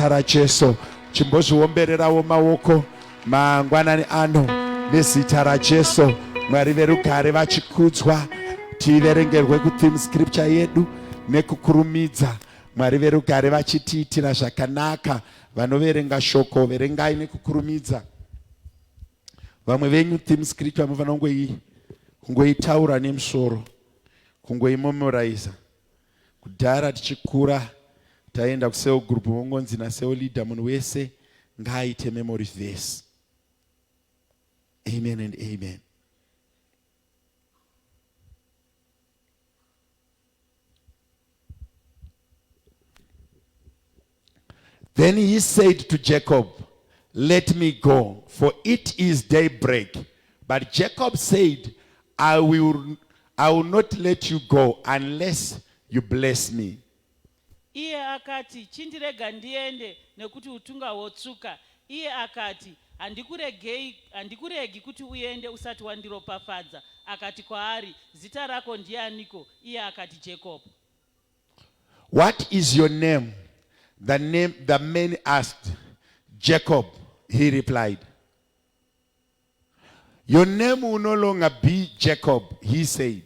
Nezita raJesu. Chimbozviombererawo maoko mangwanani ano nezita raJesu. Mwari verugare vachikudzwa, tiverengerwe kutheme scripture yedu nekukurumidza. Mwari verugare vachitiitira zvakanaka. Vanoverenga shoko, verengai nekukurumidza. Vamwe venyu theme scripture munofanira kungoitaura nemusoro, kungoimemoriza. Kudhara tichikura taienda kucell group vongonzi nacell leader munhu wese ngaaite memory verse. Amen and amen. Then he said to Jacob, Let me go, for it is daybreak. But Jacob said, I will, I will not let you go unless you bless me. Iye akati, Chindirega ndiende, nekuti utunga hwotsvuka. Iye akati, Handikuregei, handikuregi kuti uende usati wandiropafadza. Akati kwaari, Zita rako ndianiko? Iye akati, Jacob. What is your name? The, name, the man asked. Jacob, he replied. Your name will no longer be Jacob, he said.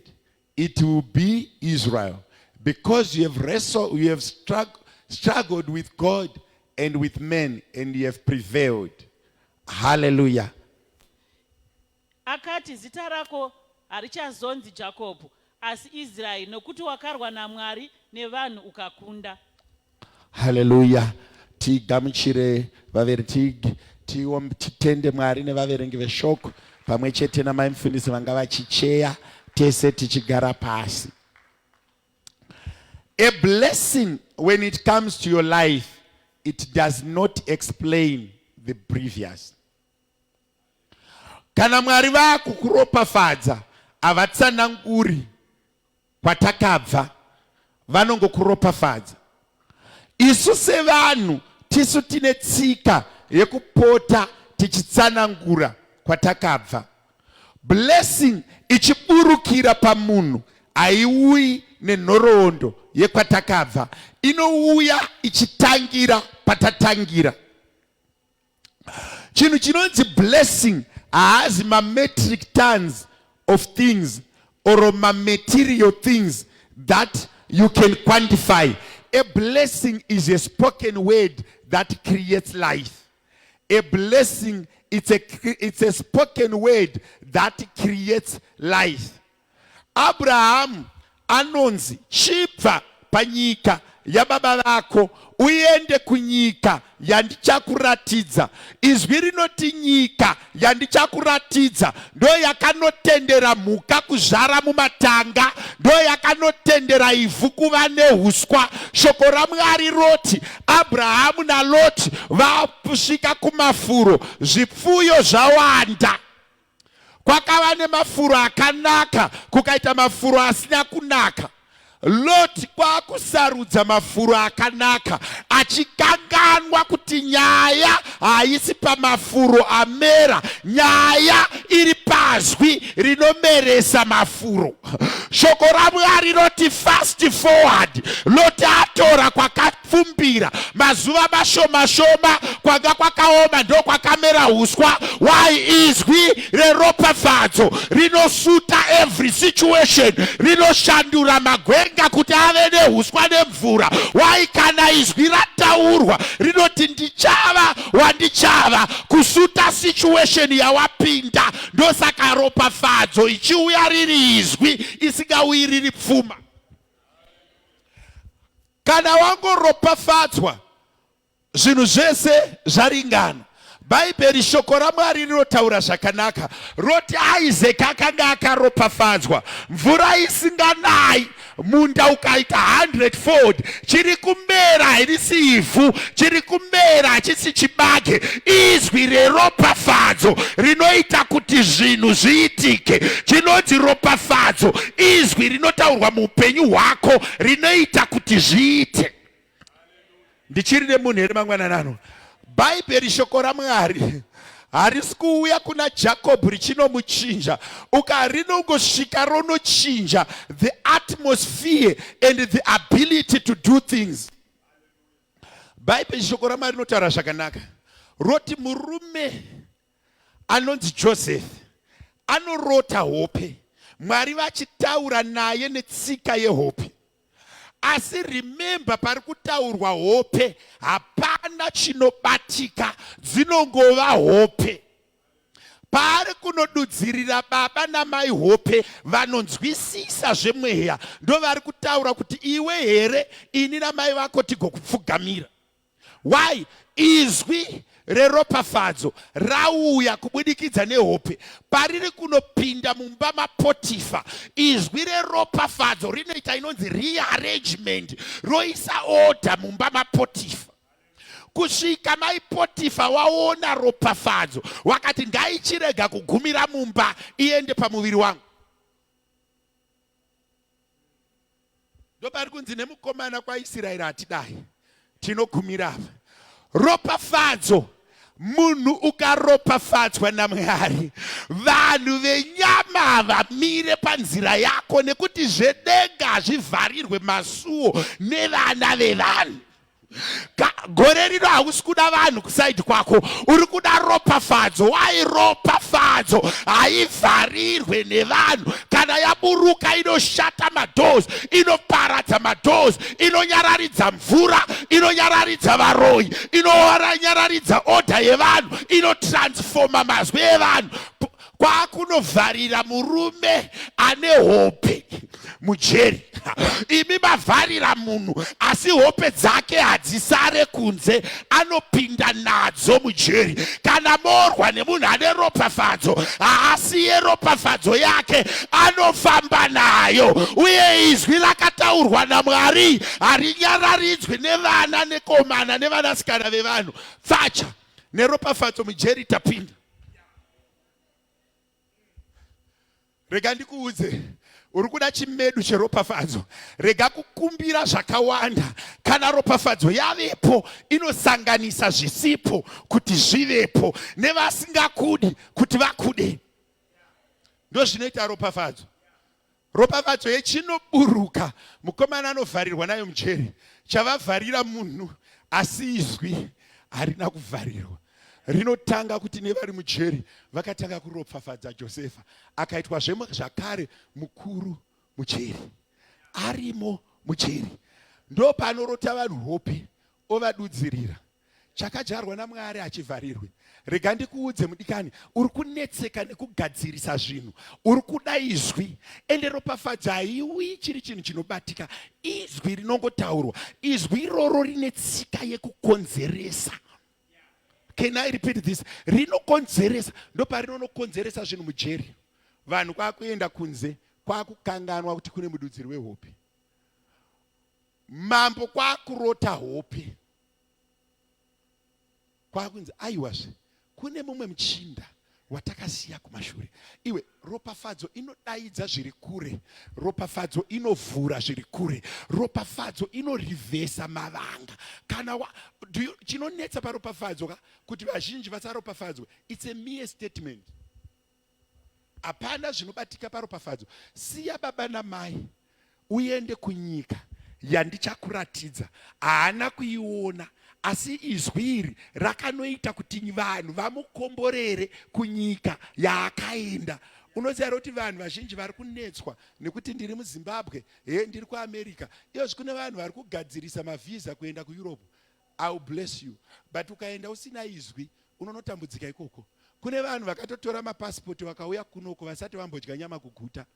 It will be Israel, because you have wrestled, you have struggled with God and with men, and you have prevailed. Hallelujah. Akati, Zita rako harichazonzi Jakobho, asi Israeri, nokuti wakarwa naMwari nevanhu ukakunda. Hallelujah. Tigamuchire vaveri titende Mwari nevaverengi veshoko pamwe chete namai mufundisi vanga vachicheya tese tichigara pasi. A blessing when it comes to your life it does not explain the previous. Kana Mwari vakukuropafadza havatsananguri kwatakabva, vanongokuropafadza. Isu sevanhu tisu tine tsika yekupota tichitsanangura kwatakabva. Blessing ichiburukira pamunhu haiuyi nenhoroondo yekwatakabva, inouya ichitangira patatangira. Chinhu chinonzi blessing haazi mametric tons of things or mamaterial things that you can quantify. A blessing is a spoken word that creates life. A blessing it's a, it's a spoken word that creates life. Abrahamu anonzi chibva panyika yababa vako uende kunyika yandichakuratidza. Izwi rinoti nyika yandichakuratidza ndo yakanotendera mhuka kuzvara mumatanga, ndo yakanotendera ivhu kuva nehuswa. Shoko raMwari roti Abrahamu naLoti vasvika kumafuro, zvipfuyo zvawanda. Kwakava nemafuro akanaka kukaita mafuro asina kunaka. Loti kwakusarudza mafuro akanaka achikanganwa kuti nyaya haisi pamafuro amera, nyaya iri pazwi rinomeresa mafuro. Shoko raMwari roti fast forward, Loti atora kwakapfumbira mazuva mashoma shoma, kwanga kwakaoma ndokwakamera huswa. Why? Izwi reropafadzo rinosuta every situation, rinoshandura magwenga kuti ave nehuswa nemvura. Why? Kana izwi rataurwa rinoti ndichava wandichava, kusuta situation yawapinda. Ndosaka ropafadzo ichiuya riri izwi, isingauyi riri pfuma. Kana wangoropafadzwa zvinhu zvese zvaringana. Bhaibheri shoko raMwari rinotaura zvakanaka roti Isaac akanga akaropafadzwa, mvura isinganayi, munda ukaita 100 fold, chiri kumera harisi ivhu, chiri kumera hachisi chibage. Izwi reropafadzo rinoita kuti zvinhu zviitike. Chinonzi ropafadzo izwi rinotaurwa muupenyu hwako rinoita kuti zviite. Ndichiri nemunhu here mangwanani ano? Bhaibheri shoko raMwari harisi kuuya kuna Jacob richinomuchinja. Ukarinongosvika ronochinja the atmosphere and the ability to do things. Bhaibheri shoko raMwari rinotaura zvakanaka. Roti murume anonzi Joseph anorota hope. Mwari vachitaura naye netsika yehope. Asi remember pari kutaurwa hope hapana chinobatika dzinongova hope. Paari kunodudzirira baba namai hope vanonzwisisa zvemweya ndovari kutaura kuti iwe here ini namai vako tigokupfugamira. Why? Izwi reropafadzo rauya kubudikidza nehope pariri kunopinda mumba maPotifa. Izwi reropafadzo rinoita inonzi rearrangement, roisa order mumba maPotifa kusvika mai Potifa waona ropafadzo wakati ngaichirega kugumira mumba iende pamuviri wangu. Ndopari kunzi nemukomana kwaIsraeri hatidai tinogumira apa. Ropafadzo munhu ukaropafadzwa naMwari vanhu venyama havamire panzira yako nekuti zvedenga hazvivharirwe masuo nevana vevanhu. Gore rino hausi kuda vanhu kusaidi kwako, uri kuda ropafadzo. Wai ropafadzo haivharirwe nevanhu. Kana yaburuka inoshata madoors, inoparadza madoors, inonyararidza mvura, inonyararidza varoyi, inonyararidza order yevanhu, inotransfoma mazwi evanhu. Kwakunovharira murume ane hope mujeri. Imi mavharira munhu asi hope dzake hadzisare kunze, anopinda nadzo mujeri. Kana morwa nemunhu ane ropafadzo, haasiye ropafadzo yake, anofamba nayo. Uye izwi rakataurwa naMwari harinyararidzwi nevana nekomana nevanasikana vevanhu. Pfacha neropafadzo mujeri tapinda. Rega ndikuudze, uri kuda chimedu cheropafadzo, rega kukumbira zvakawanda. Kana ropafadzo yavepo, inosanganisa zvisipo kuti zvivepo, nevasingakudi kuti vakude. Ndozvinoita ropafadzo. Ropafadzo yechinoburuka, mukomana anovharirwa nayo mujeri. Chavavharira munhu, asi izwi harina kuvharirwa. Rinotanga kuti nevari mujeri vakatanga kuropafadza Josefa, akaitwa zvakare mukuru mujeri. Arimo mujeri ndopanorota vanhu hope ovadudzirira. Chakadyarwa naMwari hachivharirwe. Rega ndikuudze mudikani, uri kunetseka nekugadzirisa zvinhu, uri kuda izwi. Ende ropafadzo haiuyi chiri chinhu chinobatika, izwi rinongotaurwa. Izwi iroro rine tsika yekukonzeresa. Can I repeat this? Rinokonzeresa, ndoparinonokonzeresa zvinhu mujeri. Vanhu kwakuenda kunze kwakukanganwa kuti kune mududziri wehope. Mambo kwakurota hope. Kwakunzi aiwazve kune mumwe muchinda watakasiya kumashure. Iwe, ropafadzo inodaidza zviri kure, ropafadzo inovhura zviri kure, ropafadzo inorivhesa mavanga. Kana wa, do you, chinonetsa paropafadzo ka kuti vazhinji vasaropafadzwe, it's a mere statement. Hapana zvinobatika paropafadzo. Siya baba namai uende kunyika yandichakuratidza. Haana kuiona, asi izwi iri rakanoita kuti vanhu vamukomborere kunyika yaakaenda. Unoziva here kuti vanhu vazhinji vari kunetswa nekuti ndiri muZimbabwe, he ndiri kuAmerica. Iyozvi kune vanhu vari kugadzirisa mavhiza kuenda kuEurope. I will bless you but ukaenda usina izwi unonotambudzika ikoko. Kune vanhu vakatotora mapasipoti vakauya kunoko vasati vambodya nyama kuguta.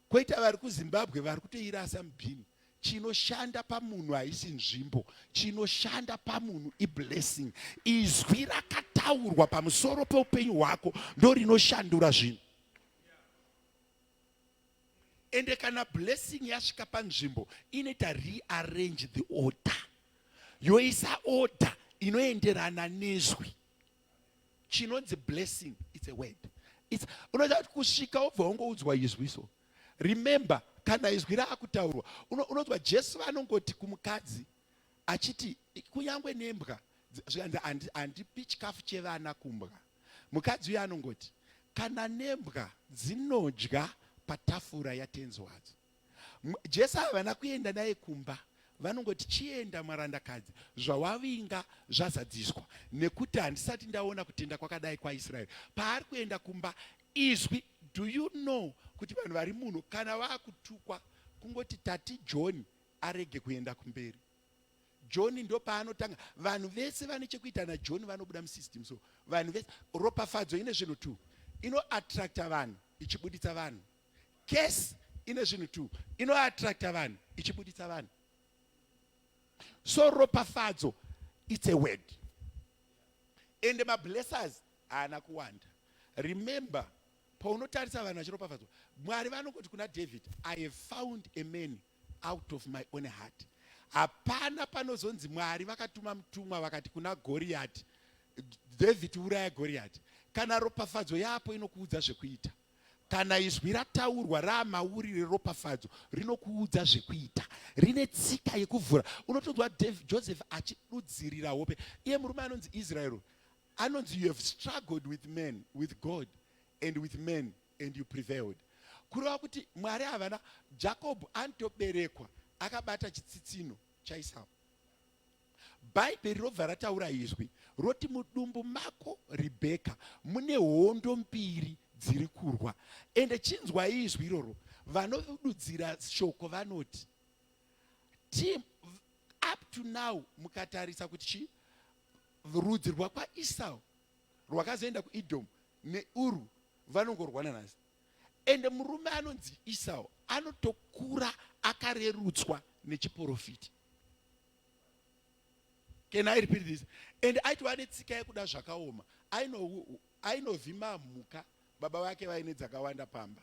Koita vari kuZimbabwe vari kutoirasa mubhini. Chinoshanda pamunhu haisi nzvimbo, chinoshanda pamunhu iblessing. Izwi rakataurwa pamusoro peupenyu hwako ndorinoshandura zvinhu. Ende kana blessing yasvika panzvimbo inoita rearrange the order, yoisa order inoenderana nezwi. Chinonzi blessing, it's a word. It's, unoita kuti kusvika wobva wongoudzwa izwi so. Remember, kana izwi raakutaurwa unonzwa Jesu vanongoti kumukadzi achiti kunyangwe nembwa zvikanzi handipi chikafu chevana kumbwa. Mukadzi uyo anongoti kana nembwa dzinodya patafura yatenzi wadzo. Jesu havana kuenda naye kumba. Vanongoti chienda mwarandakadzi, zvawavinga zvazadziswa, nekuti handisati ndaona kutenda kwakadai kwaIsraeri. Paari kuenda kumba, izwi, do you know kuti vanhu vari muno kana vakutukwa kungoti tati John arege kuenda kumberi. John ndopaanotanga vanhu vese vane chekuita naJohn vanobuda musystem so vanhu vese ropafadzo ine zvinhu two inoattracta vanhu ichibuditsa vanhu Case ine zvinhu two inoattracta vanhu ichibuditsa vanhu so ropafadzo it's a word and mablessers haana kuwanda remember paunotarisa vanhu vachiropafadzwa mwari vanongoti kuna david i have found a man out of my own heart hapana panozonzi mwari vakatuma mutumwa vakati kuna goriyati david uraya goriyati kana ropafadzo yapo inokuudza zvekuita Kana izwi rataurwa raamauri reropafadzo rinokuudza zvekuita. Rine tsika yekuvhura. Unotonzwa Joseph achidudzirira hope. Iye murume anonzi Israel anonzi you have struggled with men, with God and with men and you prevailed. Kureva kuti Mwari havana Jacob anotoberekwa akabata chitsitsino chaIsau. Bhaibheri robva rataura izwi roti mudumbu mako Rebheka mune hondo mbiri dziri kurwa. Ende chinzwai izwi iroro, vanodudzira shoko vanoti team up to now mukatarisa kuti chi rudzi rwakwaEsau rwakazoenda kuEdom neuru vanongorwa nanhasi. Ende murume anonzi Esau anotokura akarerutswa nechiporofiti. Can I repeat this? And aitova netsika yekuda zvakaoma. Ainovhima mhuka baba vake vaine dzakawanda pamba.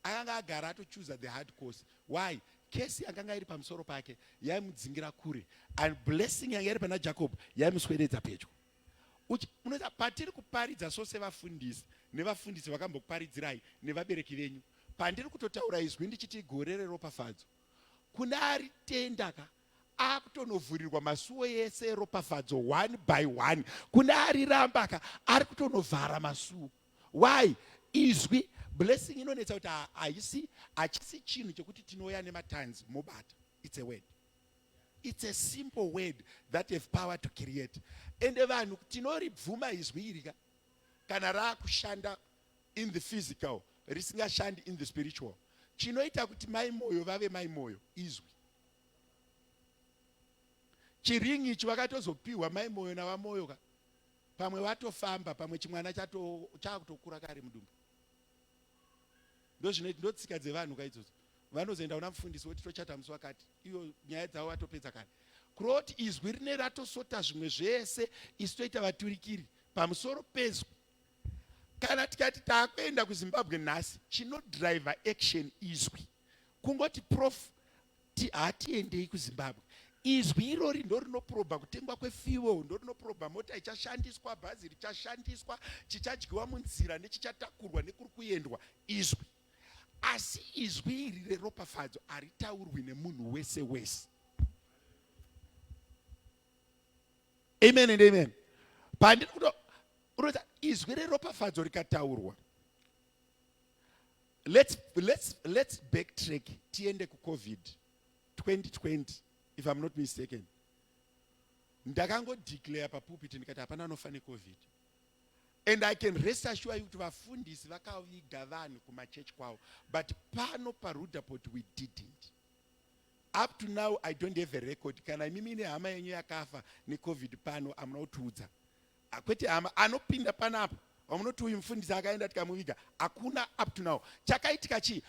Akanga agara atochuza the hard course. Why? Kesi yakanga iri pamusoro pake yaimudzingira kure and blessing yanga iri pana Jacob yaimuswededza pedyo. Unoita patiri kuparidza so sevafundisi nevafundisi vakambokuparidzirai nevabereki venyu pandiri kutotaura izwi ndichiti gore reropafadzo kune aritenda ka akutonovhurirwa masuwo ese eropafadzo one by one kune ariramba ka ari kutonovhara masuwo why izwi blessing inonetsa kuti haisi hachisi chinhu chekuti tinouya nematanzi mobata it's a word it's a simple word that have power to create ende vanhu tinoribvuma izwi iri ka kana raakushanda in the physical risingashandi in the spiritual chinoita kuti mai moyo vave mai moyo izwi chiringi ichi vakatozopiwa mai moyo navamoyo ka pamwe vatofamba pamwe chimwana chakutokura kare mudumbu ndozvinoita ndotsika dzevanhu ka idzodzo vanozoenda kuna mufundisi voti tochata musi wakati iyo nyaya dzavo vatopedza kare kuroti izwi rine ratosota zvimwe zvese isu toita vaturikiri pamusoro pezwi kana tikati taakuenda kuzimbabwe nhasi chinodriver action izwi kungoti prof hatiendei kuzimbabwe izwi irori ndorinoprobha kutengwa kwefuel ndorinoprobha mota ichashandiswa bhazi richashandiswa chichadyiwa munzira nechichatakurwa nekuri kuendwa izwi asi izwi iri reropafadzo haritaurwi nemunhu wese wese amen and amen pandiri kuto unoita izwi reropafadzo rikataurwa let's, let's, let's backtrack tiende kucovid 2020 if i'm not mistaken ndakangodeclare papupiti ndikati hapana anofa necovid and i can rest assure you kuti vafundisi vakaviga vanhu kumachechi kwavo but pano parudaport we didn't Up to now I don't have a record kana imimi ine hama yenyu yakafa necovid pano amuna kutiudza ah, kwete hama anopinda panapa vamunoti uyu mufundisi akaenda tikamuviga hakuna up to now chakaitika chii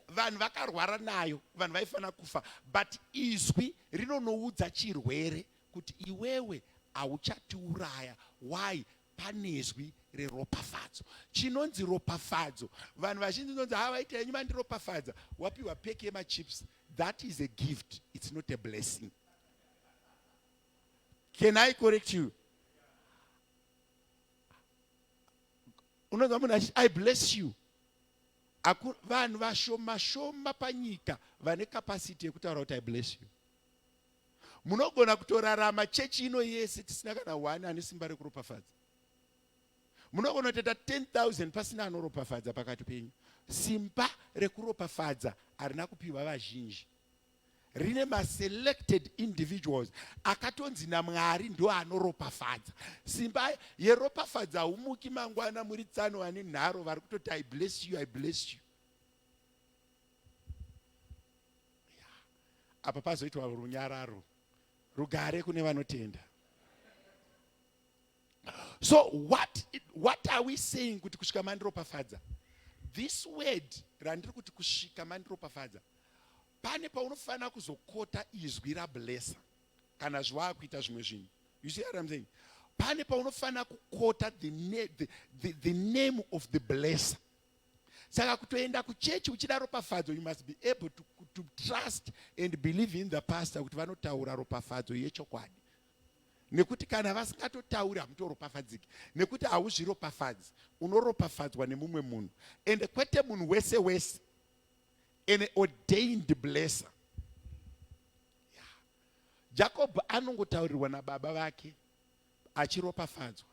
vanhu vakarwara nayo vanhu vaifanira kufa but izwi rinonoudza chirwere kuti iwewe hauchatiuraya why Pane zwi reropafadzo. Chinonzi ropafadzo. Vanhu vazhinji inonzi haa vaita henyu mandiropafadza. Wapiwa peki yemachips. That is a gift. It's not a blessing. Can I correct you? Unonzwa munhu achiti I bless you. Vanhu vashoma shoma panyika vane capacity yekutaura kuti I bless you. Munogona kutorarama chechi ino yese tisina kana one ane simba rekuropafadza. Munogona kutoita 10,000 pasina anoropafadza pakati penyu. Simba rekuropafadza harina kupiwa vazhinji. Rine maselected individuals akatonzi naMwari ndo anoropafadza. Simba yeropafadza haumuki mangwana muri tsano vane nharo vari kutoti I bless you, I bless you. Yeah. Apa pazoitwa runyararo, rugare kune vanotenda. So what are we saying kuti kusvika mandiropafadza? This word randiri kuti kusvika mandiropafadza, pane paunofanira kuzokota izwi rablessa kana zviwaakuita zvimwe zvinhu. You see what I'm saying? Pane paunofanira kukota the name of the blesser. Saka kutoenda kuchechi uchida ropafadzo, you must be able to trust and believe in the pastor kuti vanotaura ropafadzo yechokwadi. Nekuti kana vasingatotauri hamutoropafadziki, nekuti hauzviropafadzi, unoropafadzwa nemumwe munhu, ende kwete munhu wese wese, an ordained blesser. Yeah. Jacob anongotaurirwa nababa vake achiropafadzwa.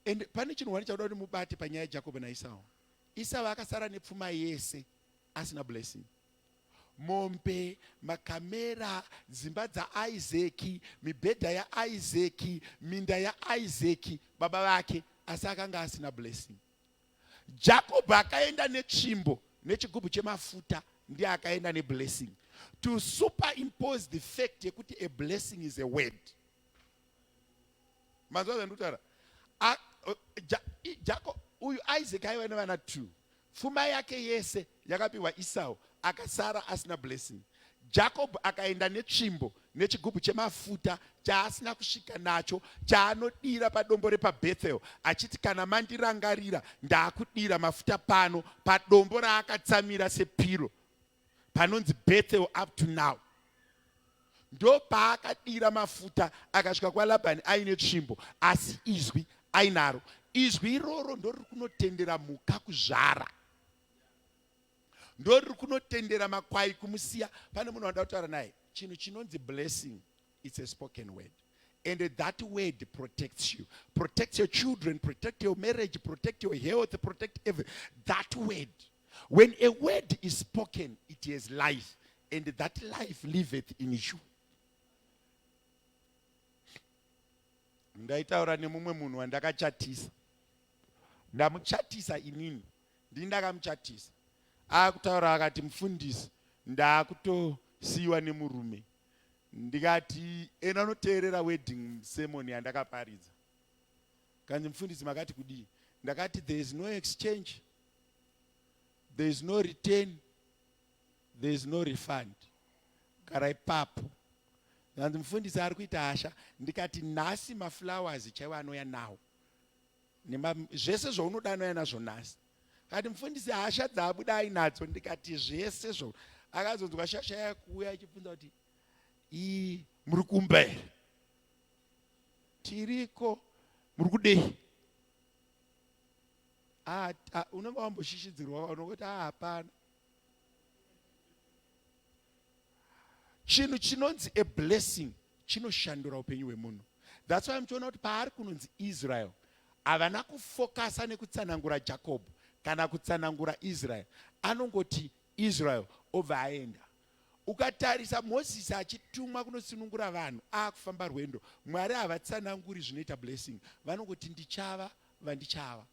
And pane chinhu wani chauda kuti mubate panyaya yaJacob naIsau. Isau akasara nepfuma yese asina blessing. Mombe, makamera, dzimba dzaIsaki, mibhedha yaIsaki, minda yaIsaki, baba vake, asi akanga asina blessing. Jacob akaenda netsvimbo nechigubhu chemafuta, ndiye akaenda neblessing, to superimpose the fact yekuti a blessing is a word. Manzwa zvandikutaura? Jacob uyu, Isaac aiva nevana 2. Pfuma yake yese yakapiwa Isau, akasara asina blessing. Jacob akaenda netsvimbo nechigubhu chemafuta chaasina kusvika nacho, chaanodira padombo repaBethel achiti, "Kana mandirangarira, ndaakudira mafuta pano padombo raakatsamira sepiro panonzi Bethel up to now." Ndo paakadira mafuta. Akasvika kwaLabhani aine tsvimbo, asi izwi ainaro. Izwi iroro ndo riri kunotendera mhuka kuzvara, ndo riri kunotendera makwai kumusiya. Pane munhu wanda kutaura naye. Chinhu chinonzi blessing, it's a spoken word, and that word protects you, protects your children, protect your marriage, protect your health, protect every that word. When a word is spoken, it has life, and that life liveth in you. Ndaitaura nemumwe munhu wandakachatisa. Ndamuchatisa inini, ndini ndakamuchatisa. Akutaura akati, "Mufundisi, ndaakutosiyiwa nemurume." Ndikati, "Ena anoteerera wedding sermon yandakaparidza." Kanzi, "Mufundisi, makati kudii?" Ndakati, "There is no exchange, there is no return, there is no refund. Gara ipapo." Kanzi, "Mufundisi, ari kuita hasha." Ndikati, "Nhasi maflowers chaiwo anouya nawo, zvese zvaunoda anouya nazvo nhasi." Kati, "Mufundisi, hasha dzaabuda ainadzo." Ndikati, "Zvese zvo." Akazonzwa shasha yakuuya ichibvunza kuti, "Ii, muri kumba here?" "Tiriko, muri kudei?" Ah, ah, unenge wamboshishidzirwa, unongoti, "Ah, hapana." Chinhu chinonzi a blessing chinoshandura upenyu hwemunhu. That's why muchiona kuti paari kunonzi Israel, havana kufokasa nekutsanangura Jacob kana kutsanangura Israel. Anongoti Israel, obva aenda. Ukatarisa Mozisi achitumwa kunosunungura vanhu, aakufamba rwendo, Mwari havatsananguri zvinoita blessing. Vanongoti, "Ndichava vandichava."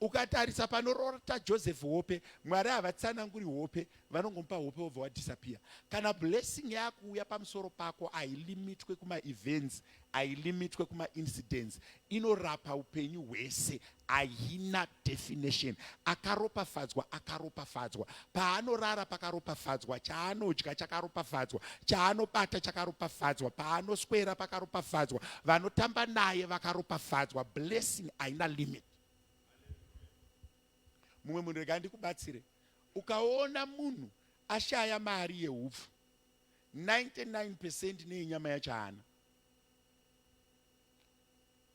Ukatarisa panorota Joseph hope, Mwari havatsananguri hope, vanongomupa hope, wobva wadisappear. Kana blessing yakuuya pamusoro pako, hailimitwe kumaevents, hailimitwe kumaincidents, inorapa upenyu hwese, haina definition. Akaropafadzwa akaropafadzwa, paanorara pakaropafadzwa, chaanodya chakaropafadzwa, chaanobata chakaropafadzwa, paanoswera pakaropafadzwa, vanotamba naye vakaropafadzwa. Blessing haina limit. Mumwe munhu, rega ndikubatsire. Ukaona munhu ashaya mari yeupfu, 99% neyenyama yacho haana.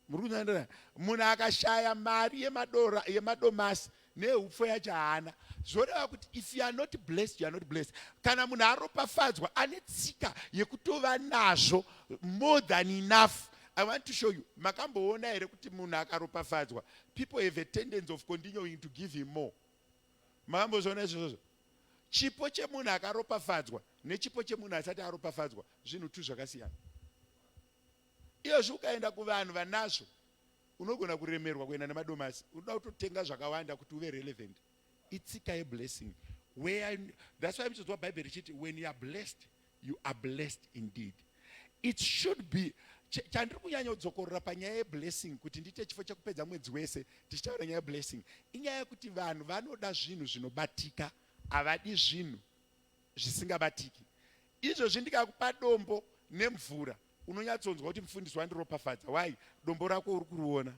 Muri kunzwa? Munhu akashaya mari yemadora, yemadomasi, neupfu yacho haana, zvoreva kuti if you are not blessed, you are not blessed. Kana munhu aropafadzwa, ane tsika yekutova nazvo more than enough. I want to show you. Makamboona here kuti munhu akaropafadzwa, people have a tendency of continuing to give him more? Makambozviona izvozvozvo? Chipo chemunhu akaropafadzwa. nechipo chemunhu asati aropafadzwa zvinhu tu zvakasiyana. Iyozvi ukaenda kuvanhu vanazvo unogona kuremerwa kuenda nemadomasi, unoda kutotenga zvakawanda kuti uve relevant. Itsika yeblessing. Where that's why muchizwa Bhaibheri richiti when you are blessed you are blessed indeed. It should be chandiri kunyanya kudzokorora panyaya yeblessing kuti ndiite chifo chekupedza mwedzi wese tichitaura nyaya yeblessing inyaya yekuti vanhu vanoda zvinhu zvinobatika, havadi zvinhu zvisingabatiki. Izvozvi ndikakupa dombo nemvura unonyatsonzwa kuti mufundisi wandiropafadza. Why? Dombo rako uri kuriona,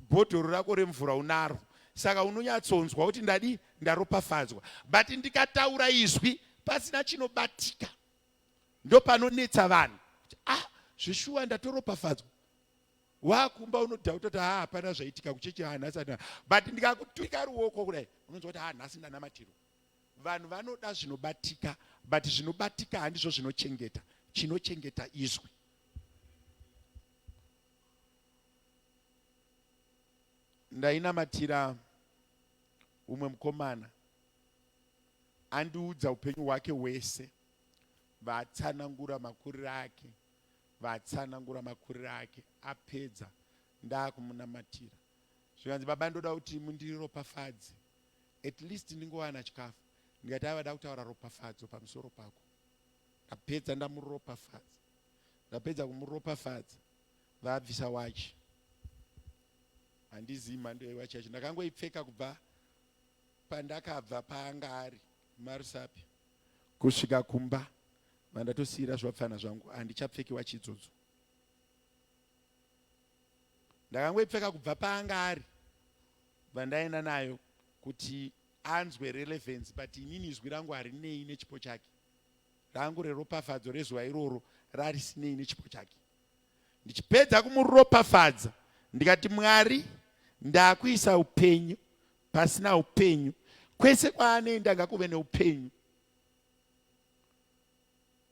bhodhoro rako remvura unaro, saka unonyatsonzwa kuti ndadi ndaropafadzwa. But ndikataura izwi pasina chinobatika, ndopanonetsa vanhu kuti ah, zveshuwa ndatoropafadzwa. Wakumba unodhauta kuti haa hapana zvaitika kuchechi, haa nhasi handina. But ndikakuturika ruoko kudai unonzwa kuti haa nhasi ndanamatirwa. Vanhu vanoda zvinobatika, but zvinobatika handizvo zvinochengeta. Chinochengeta izwi. Ndainamatira umwe mukomana andiudza upenyu hwake hwese, vatsanangura makuriro ake, vatsanangura makuriro ake, apedza ndakumunamatira zvikanzi, baba ndoda kuti mundiropafadze at least ndingowana chikafu. Ndikati ava da kutaura ropafadzo pamusoro pako. Ndapedza ndamuropafadza, ndapedza kumuropafadza vabvisa wachi. Handizivi mhando yewachi yacho, ndakangoipfeka kubva pandakabva paanga ari marusapi kusvika kumba, vandatosiyira zvapfana zvangu, handichapfeki wachi idzodzo. Ndakangoipfeka kubva paanga ari vandaenda nayo kuti anzwe relevance, but inini izwi rangu harinei nechipo chake, rangu reropafadzo rezuva iroro rarisinei nechipo chake. Ndichipedza kumuropafadza ndikati, Mwari, ndakuisa upenyu pasina upenyu, kwese kwaanoenda ngakuve neupenyu.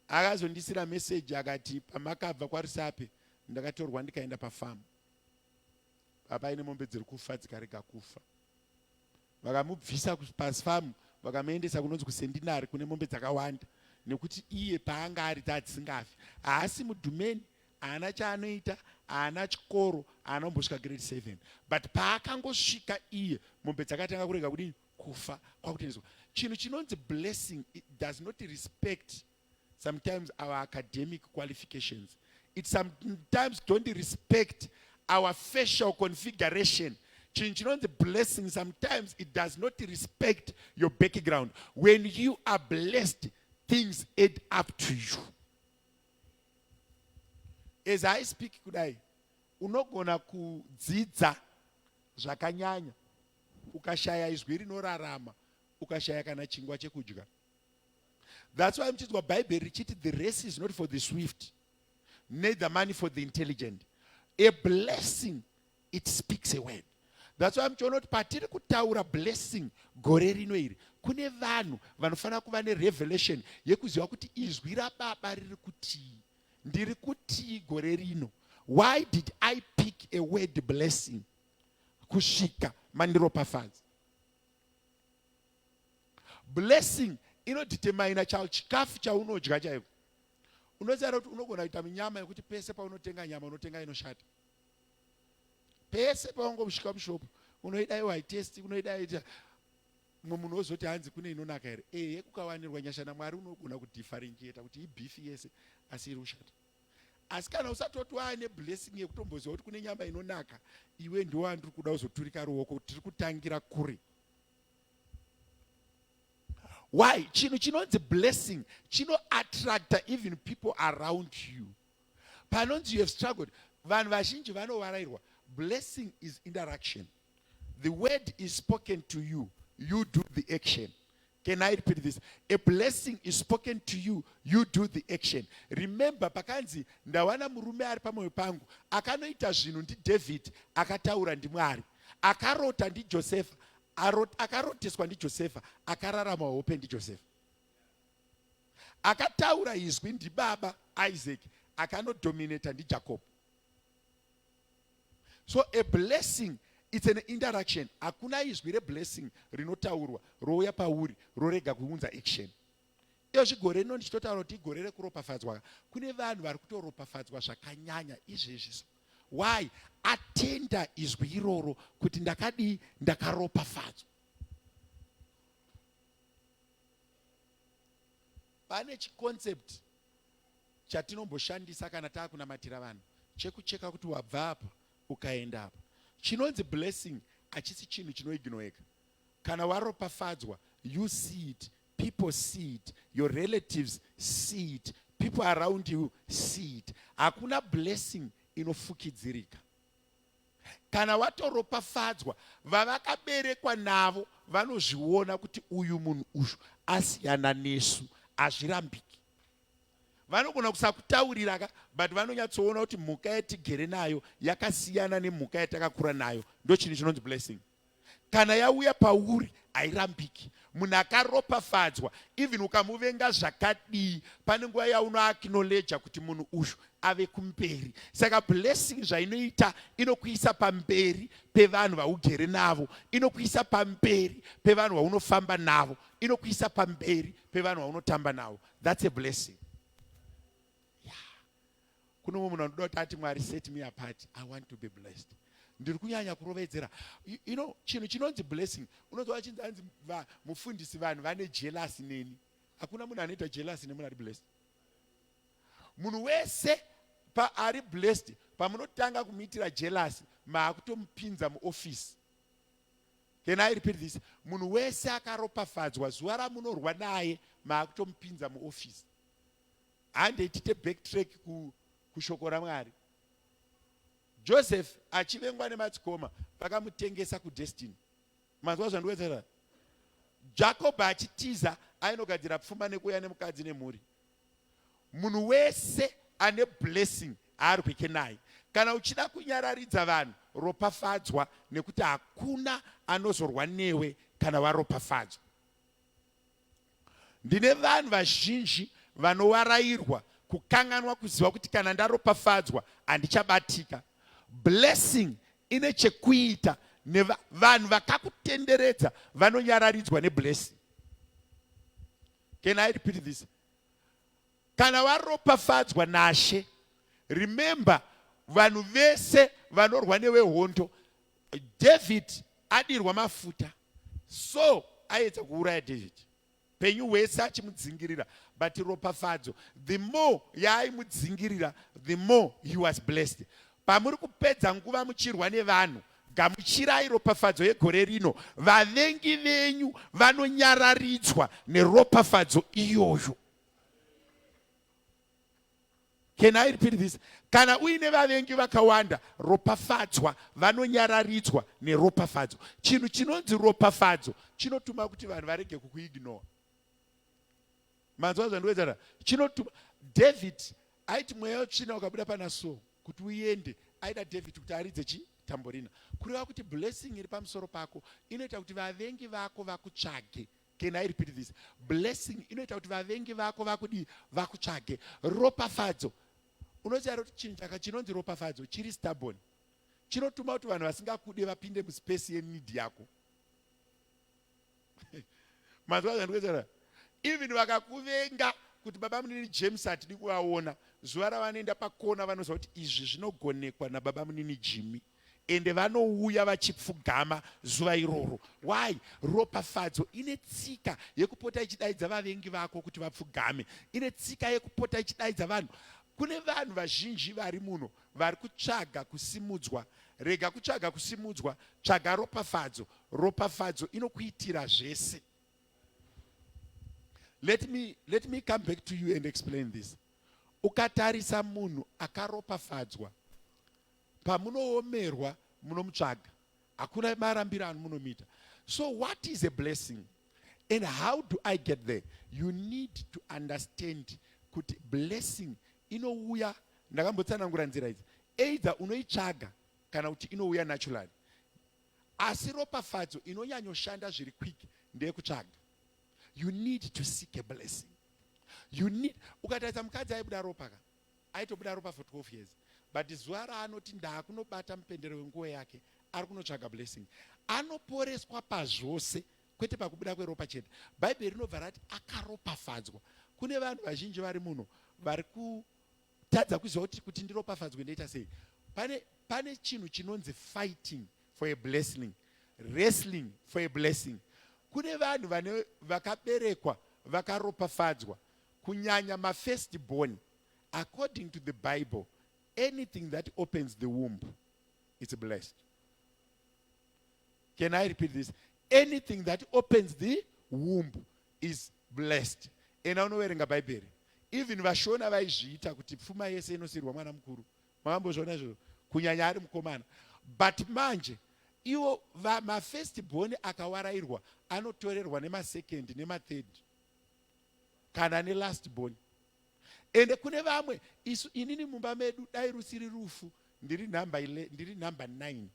Akazondisira meseji akati, pamakabva kwaRusape ndakatorwa ndikaenda pafamu papaine mombe dziri kufa dzikarega kufa. Vakamubvisa pafamu vakamuendesa kunonzi kusendinari kune mombe dzakawanda, nekuti iye paanga ari dzadzisingafi. Haasi mudhumeni, haana chaanoita, haana chikoro, haana kumbosvika grade 7, but paakangosvika iye mombe dzakatanga kurega kudini kufa, kwakutendeswa. Chinhu chinonzi blessing, it does not respect sometimes our academic qualifications, it sometimes don't respect our facial configuration. Chinhu chinonzi blessing, sometimes it does not respect your background. When you are blessed, things add up to you. As I speak kudai, unogona kudzidza zvakanyanya ukashaya izwi rinorarama, ukashaya kana chingwa chekudya. That's why muchinzwa Bhaibheri richiti the race is not for the swift, neither money for the intelligent. A blessing, it speaks a word. That's why muchiona kuti patiri kutaura blessing gore rino iri, kune vanhu vanofanira kuva nerevelation yekuziva kuti izwi rababa riri kutii, ndiri kutii gore rino. Why did I pick a word blessing kusvika mandiropafadza? Blessing inodetermina chikafu chaunodya chaiko. Unoziva kuti unogona kuita minyama yekuti pese paunotenga nyama unotenga inoshata. Pese paungosvika mushopu unoida iwo haitesti, unoida ita mumwe munhu wozoti hanzi kune inonaka here? Ehe, kukawanirwa nyasha naMwari unogona kudifferentiata kuti ibhifi yese asi iri kushata. Asi kana usatoti waane blessing yekutomboziva kuti kune nyama inonaka, iwe ndiwo andiri kuda kuzoturika ruoko, tiri kutangira kure. Why? Chinhu chinonzi blessing chinoattracta even people around you. Panonzi you have struggled, vanhu vazhinji vanovarairwa. Blessing is interaction. The word is spoken to you, you do the action. Can I repeat this? A blessing is spoken to you, you do the action. Remember, pakanzi ndawana murume ari pamoyo pangu, akanoita zvinhu ndiDavid, akataura ndiMwari, akarota ndiJosefa, akaroteswa ndiJosefa, akararama hope ndiJosefa, akataura izwi ndibaba Isaac, akanodominata ndiJacob. So a blessing, it's an interaction. Hakuna izwi reblessing rinotaurwa rouya pauri rorega kuunza action. Iyozvi gore rino ndichitotaura kuti igore rekuropafadzwa, kune vanhu vari kutoropafadzwa zvakanyanya izvezvi so. Why? Atenda izwi iroro kuti ndakadii, ndakaropafadzwa. Pane chiconcept chatinomboshandisa kana taakunamatira vanhu chekucheka kuti wabva apa ukaenda apa. Chinonzi blessing hachisi chinhu chinoignoeka. Kana waropafadzwa, you see it, people see it, your relatives see it, people around you see it. Hakuna blessing inofukidzirika. Kana watoropafadzwa, vavakaberekwa navo vanozviona kuti uyu munhu uyu asiyana nesu, hazvirambiki. Vanogona kusakutaurira ka, but vanonyatsoona kuti mhuka yatigere nayo yakasiyana nemhuka yatakakura nayo. Ndochinhu chinonzi blessing. Kana yauya pauri hairambiki. Munhu akaropafadzwa even ukamuvenga zvakadii, pane nguva yaunoacknowledja kuti munhu uyu ave kumberi. Saka blessing zvainoita inokuisa pamberi pevanhu vaugere navo, inokuisa pamberi pevanhu vaunofamba navo, inokuisa pamberi pevanhu vaunotamba navo. That's a blessing. Yeah. Kune mumwe munhu anoda kuti ati Mwari set me apart, I want to be blessed. Ndiri kunyanya kurovedzera. You know, chinhu chinonzi blessing, unonzwa vachinzi hanzi mufundisi vanhu vane jealous neni. Hakuna munhu anoita jealous nemunhu ari blessed. Munhu wese paari blessed, pamunotanga kumuitira jealous, maakutomupinza muoffice. Can I repeat this? Munhu wese akaropafadzwa, zuva ramunorwa naye maakutomupinza muoffice. Handei tiite backtrack kushoko raMwari. Joseph achivengwa nemadzikoma vakamutengesa kudestiny. Manzwa zvandikuetsa? Jacob achitiza ainogadzira pfuma nekuuya nemukadzi nemhuri. Munhu wese ane blessing haarwike naye. Kana uchida kunyararidza vanhu ropafadzwa nekuti hakuna anozorwa newe kana waropafadzwa. Ndine vanhu vazhinji vanovarairwa kukanganwa kuziva kuti kana ndaropafadzwa handichabatika. Blessing ine chekuita nevanhu vakakutenderedza vanonyararidzwa neblessing. Can I repeat this? Kana waropafadzwa naShe, remember vanhu vese vanorwa newe hondo. David adirwa mafuta, so aiedza kuuraya David penyu hwese achimudzingirira, but ropafadzo, the more yaaimudzingirira, the more he was blessed. Pamuri kupedza nguva muchirwa nevanhu, gamuchirai ropafadzo yegore rino. Vavengi venyu vanonyararidzwa neropafadzo iyoyo. Can I repeat this? Kana uine vavengi vakawanda, ropafadzwa, vanonyararidzwa neropafadzo. Chinhu chinonzi ropafadzo chinotuma kuti vanhu varege kukuignore. Manzwa zvandikuedza? Chinotuma David aiti mweya wetsvina ukabuda pana Saul kuti uende, aida David kuti aridze chi tamborina. Kureva kuti blessing iri pamusoro pako inoita kuti vavengi vako vakutsvage. Can I repeat this? Blessing inoita kuti vavengi vako vakudii? Vakutsvage. Ropafadzo. Unoziva kuti chinhu chaka chinonzi ropafadzo chiri stubborn. Chinotuma kuti vanhu vasingakude vapinde muspace yeneed yako. Manzwa zvandikuedza? Even vakakuvenga kuti baba munini James hatidi kuvaona, zuva ravanoenda pakona vanoziva kuti izvi zvinogonekwa nababa munini Jimmy. Ende vanouya vachipfugama zuva iroro. Why? Ropafadzo ine tsika yekupota ichidaidza vavengi vako kuti vapfugame. Ine tsika yekupota ichidaidza vanhu. Kune vanhu vazhinji vari muno vari kutsvaga kusimudzwa. Rega kutsvaga kusimudzwa, tsvaga ropafadzo. Ropafadzo inokuitira zvese. Let me come back to you and explain this. Ukatarisa munhu akaropafadzwa, pamunoomerwa munomutsvaga, hakuna marambiro amunomuita. So what is a blessing and how do I get there? You need to understand kuti blessing inouya. Ndakambotsanangura nzira idzi, either unoitsvaga kana kuti inouya naturally. Asi ropafadzo inonyanyoshanda zviri quick ndeyekutsvaga. You need to seek a blessing. You need. Ukatarisa mukadzi aibuda ropa ka, aitobuda ropa for 12 years, but zuva raanoti ndaakunobata mupendero wenguo yake, ari kunotsvaga blessing, anoporeswa pazvose, kwete pakubuda kweropa chete. Bhaibheri rinobva rati akaropafadzwa. Kune vanhu vazhinji vari muno vari kutadza kuziva kuti kuti ndiropafadzwe ndoita sei. Pane pane chinhu chinonzi fighting for a blessing, wrestling for a blessing. Kune vanhu vane vakaberekwa vakaropafadzwa kunyanya mafirst born. According to the Bible, anything that opens the womb, it's blessed. Can I repeat this? Anything that opens the womb is blessed. Enda unoverenga Bhaibheri. Even vaShona vaizviita kuti pfuma yese inosiyirwa mwana mukuru. Makambozviona izvozvo? Kunyanya ari mukomana. But manje iwo mafirst born akawarairwa anotorerwa nemasecond nemathird kana nelast born. Ende kune vamwe isu inini mumba medu dai rusiri rufu ndiri number ndiri number 9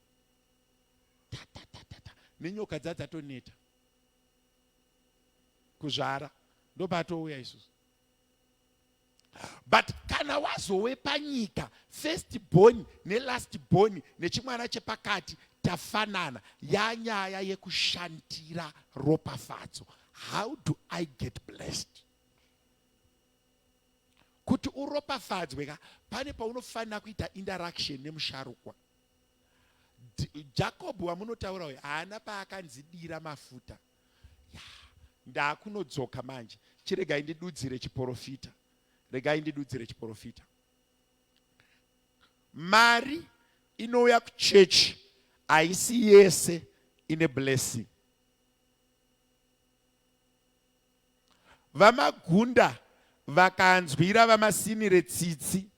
ta nenyoka dzadzatoneta kuzvara ndopatouya isusu. But kana wazowe panyika first born nelast born nechimwana chepakati tafanana, yanyaya yekushandira ropafadzo. How do I get blessed? Kuti uropafadzwe ka, pane paunofanira kuita interaction nemusharukwa. Jacob wamunotaura uyu haana paakanzidira mafuta. Ya, ndakunodzoka manje. Chiregai ndidudzire chiporofita. Regai ndidudzire chiporofita. Mari inouya kuchechi haisi yese ine blessing. VaMagunda vakanzwira VaMasinire tsitsi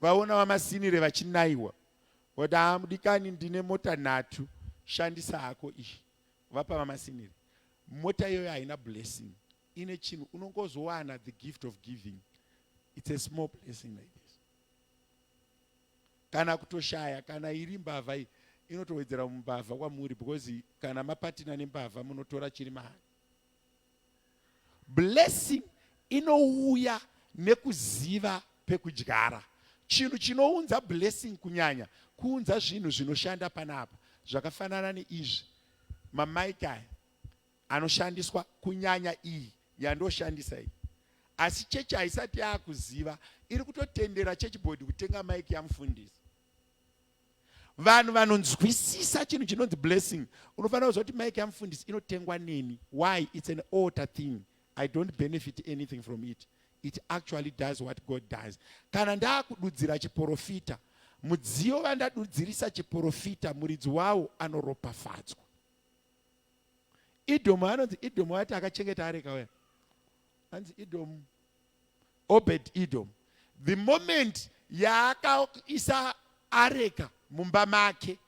vaona VaMasinire vachinaiwa voti haa mudikani ndine mota nhatu shandisa hako iyi. Vapa VaMasinire mota iyoyo haina blessing ine chinhu unongozowana the gift of giving. It's a small blessing like this. Kana kutoshaya kana iri mbavha iyi inotowedzera mumbavha kwamuri because kana mapatina nembavha munotora chiri mahara. Blessing inouya nekuziva pekudyara. Chinhu chinounza blessing kunyanya kuunza zvinhu zvinoshanda panapa zvakafanana neizvi mamaiki aya anoshandiswa kunyanya iyi yandoshandisa iyi. Asi chechi haisati yakuziva, iri kutotendera church board kutenga maiki yamufundisi. Vanhu vanonzwisisa chinhu chinonzi blessing. Unofanira kuziva kuti maiki yamufundisi inotengwa neni. Why? It's an altar thing. I don't benefit anything from it. It actually does what God does. Kana ndakududzira chiporofita, mudziyo vandadudzirisa chiporofita muridzi wawo anoropafadzwa. Idhomu anonzi Idhomu ati akachengeta areka uya. Anzi Idhomu, Obed Edom. The moment yaakaisa areka mumba make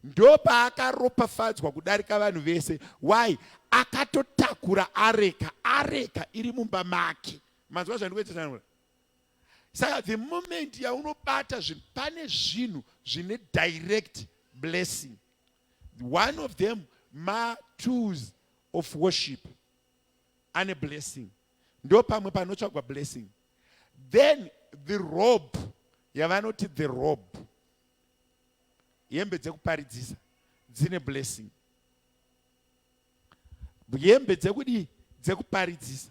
ndopaakaropafadzwa kudarika vanhu vese. Why? Akatotakura areka, areka iri mumba make. Manzwa zvandikuetsanangura? Saka the moment yaunobata zvinhu, pane zvinhu zvine direct blessing. One of them ma tools of worship ane blessing. Ndopamwe panotsvagwa blessing. Then the robe yavanoti the robe, hembe dzekuparidzisa dzine blessing. Hembe dzekudii? Dzekuparidzisa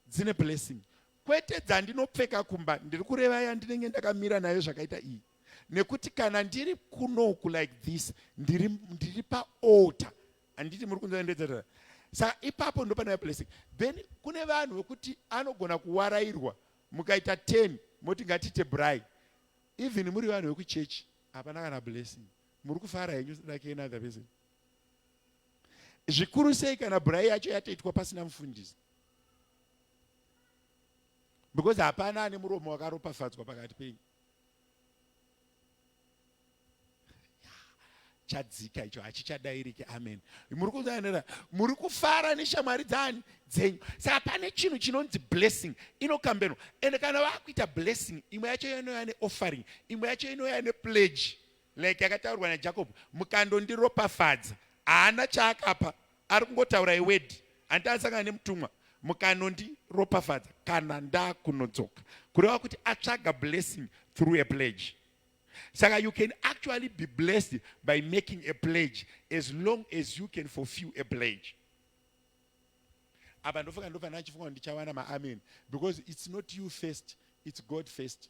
dzine blessing, kwete dzandinopfeka kumba. Ndiri kureva yandinenge ndakamira nayo zvakaita iyi, nekuti kana ndiri kunoku like this, ndiri paaltar. Handiti muri kunzwa? Saka ipapo ndo pane blessing. Then kune vanhu vekuti anogona kuwarairwa mukaita 10 moti ngatiite braai, even muri vanhu vekuchechi, hapana kana blessing. Muri kufara henyu like another person. Zvikuru sei kana braai yacho yatoitwa pasina mufundisi, because hapana ane muromo wakaropafadzwa pakati penyu. Chadzika icho hachichadairiki. Amen. Muri kuanera? Muri kufara neshamwari dzani dzenyu. Saka pane chinhu chinonzi blessing inokambenwa. Ende kana vakuita blessing, imwe yacho inouya neoffering, imwe yacho inouya nepledge, like yakataurwa naJacob: "Mukandondiropafadza." Haana chaakapa, ari kungotaura iword. Handiti asangana nemutumwa? "Mukanondiropafadza kana ndakunodzoka," kureva kuti atsvaga blessing through a pledge. Saka you can actually be blessed by making a pledge, as long as you can fulfill a pledge. Apa ndofunga ndofanira chifunga kuti ndichawana maamen because it's not you first, it's God first.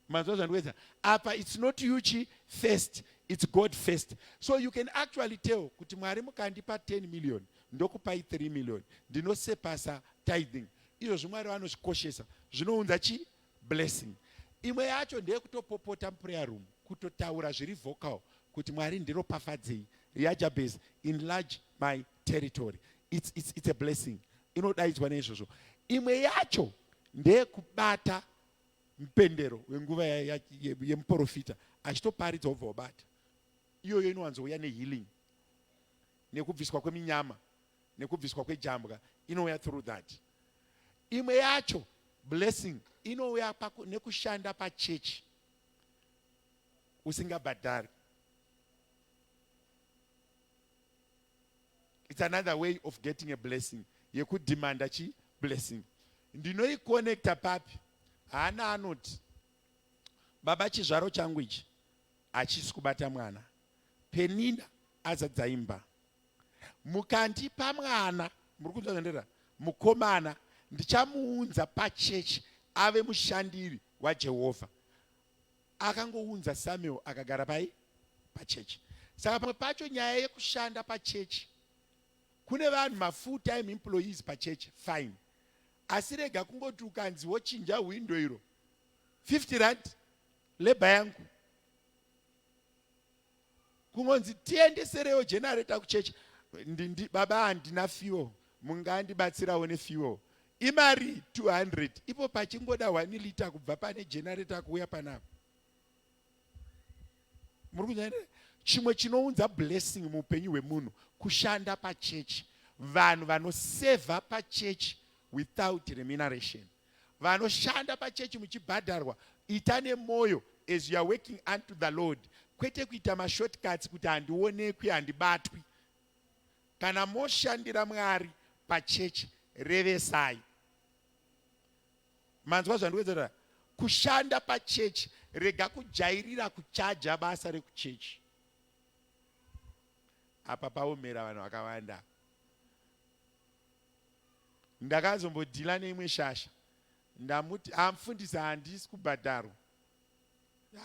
Manzwa zvandikuedza apa? It's not you chi first, it's God first. So you can actually tell kuti Mwari mukandipa 10 million, ndokupai 3 million, ndinosepasa tithing. Izvozvo Mwari vanozvikoshesa, zvinounza chi blessing. Imwe yacho ndeyekutopopota muprayer room, kutotaura zviri vocal kuti Mwari ndiropafadzei, yaJabez, enlarge my territory. It's a blessing inodaidzwa neizvozvo. Imwe yacho ndeyekubata mupendero wenguva yemuprofita achitoparidza, wobva wabata. Iyoyo inowanzouya nehealing nekubviswa kweminyama nekubviswa kwejambwa, inouya through that. Imwe yacho blessing inouya nekushanda pachechi usingabhadhari. It's another way of getting a blessing yekudhimanda chi blessing. Ndinoikonekta papi? Haana anoti, "Baba, chizvaro changu ichi hachisi kubata mwana. Penina azadza imba. Mukandipa mwana," muri kunzwa zvandira, "mukomana, ndichamuunza pachechi ave mushandiri waJehovha." Akangounza Samuel, akagara pai? Pachechi. Saka pamwe pacho nyaya yekushanda pachechi, kune vanhu mafull time employees pachechi, fine, asi rega kungoti ukanzi wochinja hwindo iro 50 rand labour yangu, kungonzi tiendeserewo generator kuchechi. Baba, handina fuel, mungandibatsirawo nefuel? Imari 200. Ipo pachingoda 1 lita kubva pane generator kuuya panapa. Muri kunzwa? Chimwe chinounza blessing muupenyu hwemunhu kushanda pachechi. Vanhu vanosevha pachechi without remuneration, vanoshanda pachechi muchibhadharwa, ita nemwoyo as you are working unto the Lord, kwete kuita mashortcuts kuti handionekwi, handibatwi. Kana moshandira Mwari pachechi, revesai. Manzwa zvandikuedzera? Kushanda pachechi, rega kujairira kuchaja basa rekuchechi. Apa paomera vanhu vakawanda. Ndakazombodhila neimwe shasha, ndamuti, "Amufundisi, handisi kubhadharwa."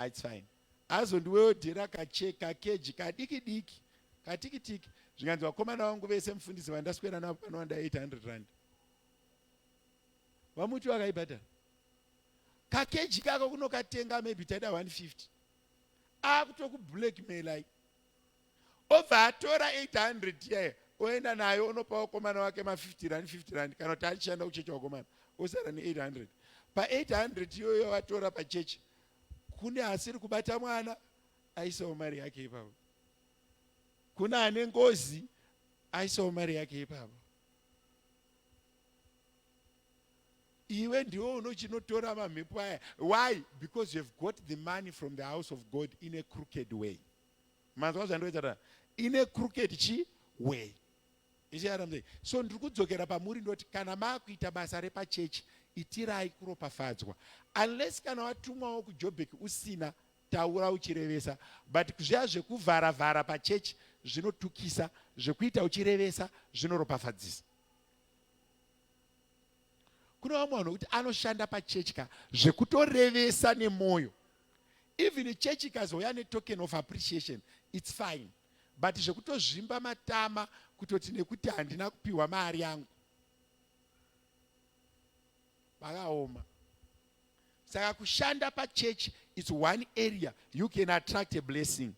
"Its fine." Azondiweodhera kakeji kadiki diki, katikitiki. Zvikanzi, "Vakomana vangu vese, mufundisi, vandaswera navo panowanda 800 rand." Vamuti vakaibhadhara kakeji kako kunokatenga maybe taida 150, akutokublackmailai. Obva atora 800 yaya, oenda nayo, onopa vakomana wake ma50 rand, 50 rand, kana kuti achishanda kuchechi vakomana, osara ne800. Pa800 iyoyo vatora pachechi, kune asiri kubata mwana, aisawo mari yake ipapo. Kune ane ngozi, aisawo mari yake ipapo. Iwe ndiwe unochinotora mamhepo aya. Why? Because you have got the money from the house of God in a crooked way. Manzwa zvandoita? In a crooked chi way. Ichiaramzei? So ndiri kudzokera pamuri, ndoti kana maakuita basa repachechi, itirai kuropafadzwa. Unless kana watumwawo kuJobek usina, taura uchirevesa. But zviya zvekuvharavhara pachechi zvinotukisa, zvekuita uchirevesa zvinoropafadzisa. Kune vamwe vanhu vekuti anoshanda pachechi ka zvekutorevesa nemwoyo. Even chechi ikazouya netoken of appreciation, it's fine, but zvekutozvimba matama kutoti nekuti handina kupiwa mari yangu, vakaoma. Saka kushanda pachechi, it's one area you can attract a blessing.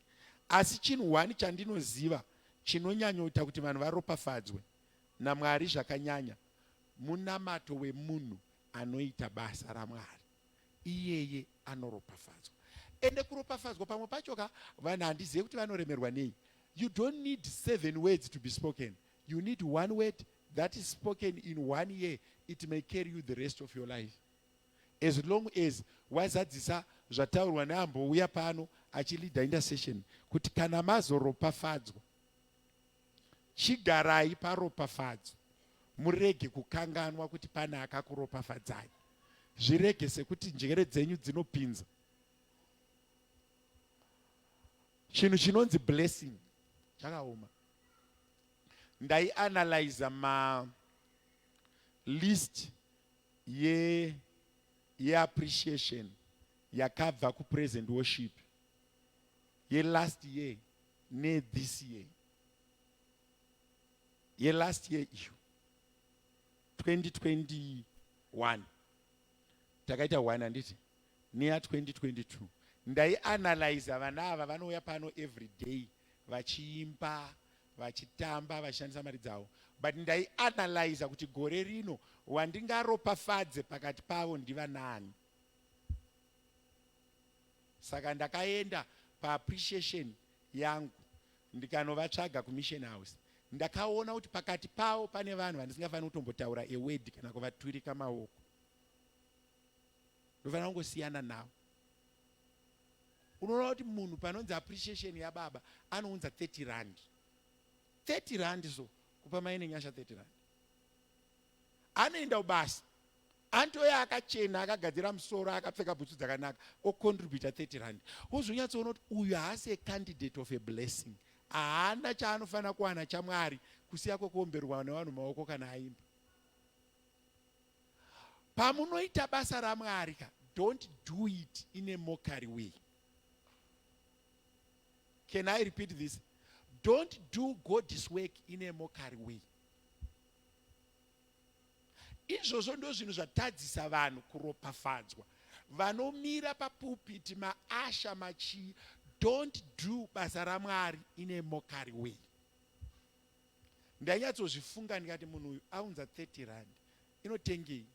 Asi chinhu one chandinoziva chinonyanyoita kuti vanhu varopafadzwe naMwari zvakanyanya, munamato wemunhu anoita basa raMwari. Iyeye anoropafadzwa. Ende kuropafadzwa pamwe pacho ka, vanhu handizive kuti vanoremerwa nei. You don't need seven words to be spoken. You need one word that is spoken in one year. It may carry you the rest of your life, as long as wazadzisa zvataurwa neambouya pano achileada intercession kuti kana mazoropafadzwa, chigarai paropafadzo, murege kukanganwa kuti pane akakuropafadzai. Zvirege sekuti njere dzenyu dzinopinza. Chinhu chinonzi blessing chakaoma. Ndaianalyza ma List ye yeappreciation yakabva kupraise and worship yelast year nethis year. Yelast year iyo 2021 takaita one, handiti? Neya 2022 ndaianalyza vana ava vanouya pano every day vachiimba, vachitamba, vachishandisa mari dzavo, but ndaianalyza kuti gore rino wandingaropafadze pakati pavo ndivanani. Saka ndakaenda paappreciation yangu, ndikanovatsvaga kuMission House. Ndakaona kuti pakati pavo pane vanhu vandisingafaniri kutombotaura a word kana kuvaturika maoko. Ndofanira kungosiyana navo. Unoona kuti munhu panonzi appreciation yababa anounza 30 rand, 30 rand. So kupa Maine Nyasha 30 rand, anoenda kubasa, antoya akachena, akagadzira musoro, akapfeka bhutsu dzakanaka, ocontributa 30 rand. Wozonyatsoona kuti uyu haasi acandidate of a blessing. Haana chaanofanira kuwana chaMwari kusiya kwekuomberwa nevanhu maoko kana aimba. Pamunoita basa raMwari ka, don't do it in a mockery way. Can I repeat this? Don't do God's work in a mockery way. Izvozvo ndo zvinhu zvatadzisa vanhu kuropafadzwa. Vanomira papulpit, maushers, machii, don't do basa raMwari in a mockery way. Ndainyatsozvifunga, ndikati munhu uyu aunza 30 rand, inotengei?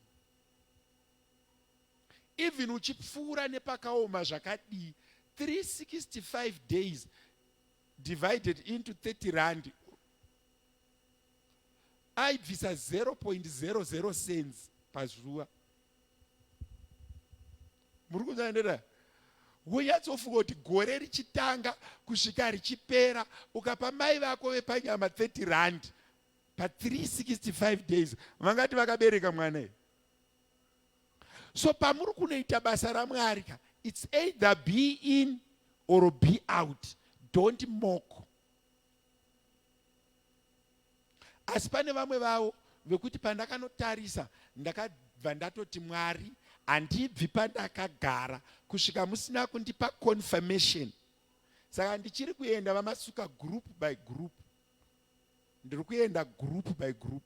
Even uchipfuura nepakaoma zvakadii, 365 days divided into 30 rand, aibvisa 0.00 cents pazuva. Muri kunzanendera? Wonyatsofunga kuti gore richitanga kusvika richipera, ukapa mai vako vepanyama 30 rand pa365 days, vangati vakabereka mwana here? So pamuri kunoita basa raMwari ka, it's either be in or be out. Don't mock. Asi pane vamwe vavo vekuti pandakanotarisa, ndakabva ndatoti, "Mwari, handibvi pandakagara kusvika musina kundipa confirmation." Saka ndichiri kuenda vamasuka group by group. Ndiri kuenda group by group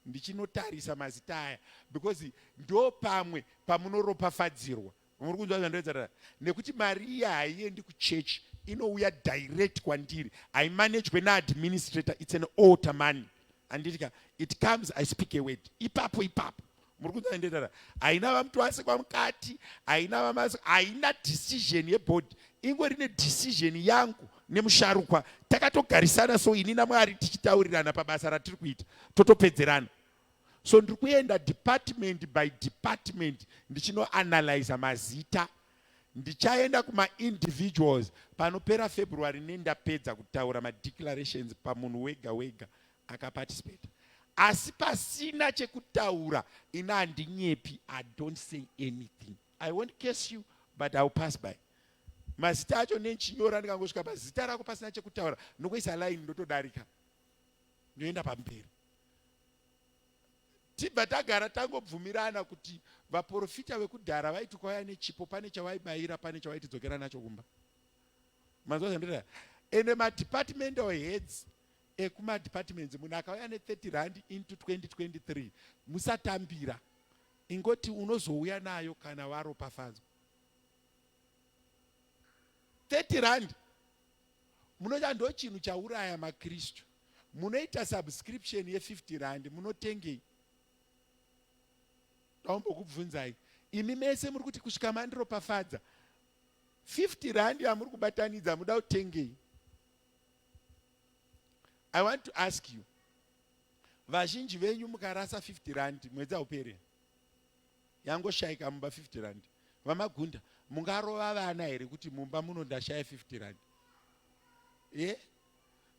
ndichinotarisa mazita aya, because ndo pamwe pamunoropafadzirwa. Muri kunzwa zvandoedzarara? Nekuti mari iya haiendi kuchechi, inouya direct kwandiri, haimanejwe naadministrator. It's an altar money, handitika? It comes, I speak a word ipapo ipapo. Muri kunzwa zvandoedzarara? Haina vaMutuasekwa mukati, haina vamasi, haina decision yeboard. Ingori nedecision yangu nemusharukwa. Takatogarisana, so ini naMwari tichitaurirana pabasa ratiri kuita, totopedzerana. So ndiri kuenda department by department ndichinoanalyza mazita. Ndichaenda kumaindividuals panopera February, nendapedza kutaura madeclarations pamunhu wega wega akaparticipata. Asi pasina chekutaura, ina handinyepi. I don't say anything. I won't curse you, but I will pass by mazita acho nenchinyora. Ndikangosvika pazita rako pasina chekutaura, nokuisa line, ndotodarika, ndoenda pamberi. Tibva tagara tangobvumirana kuti vaprofita vekudhara vaiti kwauya nechipo, pane chavaibayira, pane chavaitidzokera nacho kumba. Manzwa zvandira? Ende madepartmental heads ekumadepartments, munhu akauya ne30 rand into 2023, musatambira. Ingoti unozouya nayo kana waropafadzwa. 30 rand, munoita ndo chinhu chauraya maKristu. Munoita subscription ye50 rand, munotengei? Daumbokubvunzai imi mese muri kuti kusvika mandiropafadza, 50 rand yamuri kubatanidza muda kutengei? I want to ask you. Vazhinji venyu mukarasa 50 rand, mwedzi hauperi, yangoshayika mumba 50 rand. VaMagunda, mungarova vana here kuti mumba muno ndashaya 50 rand? Ye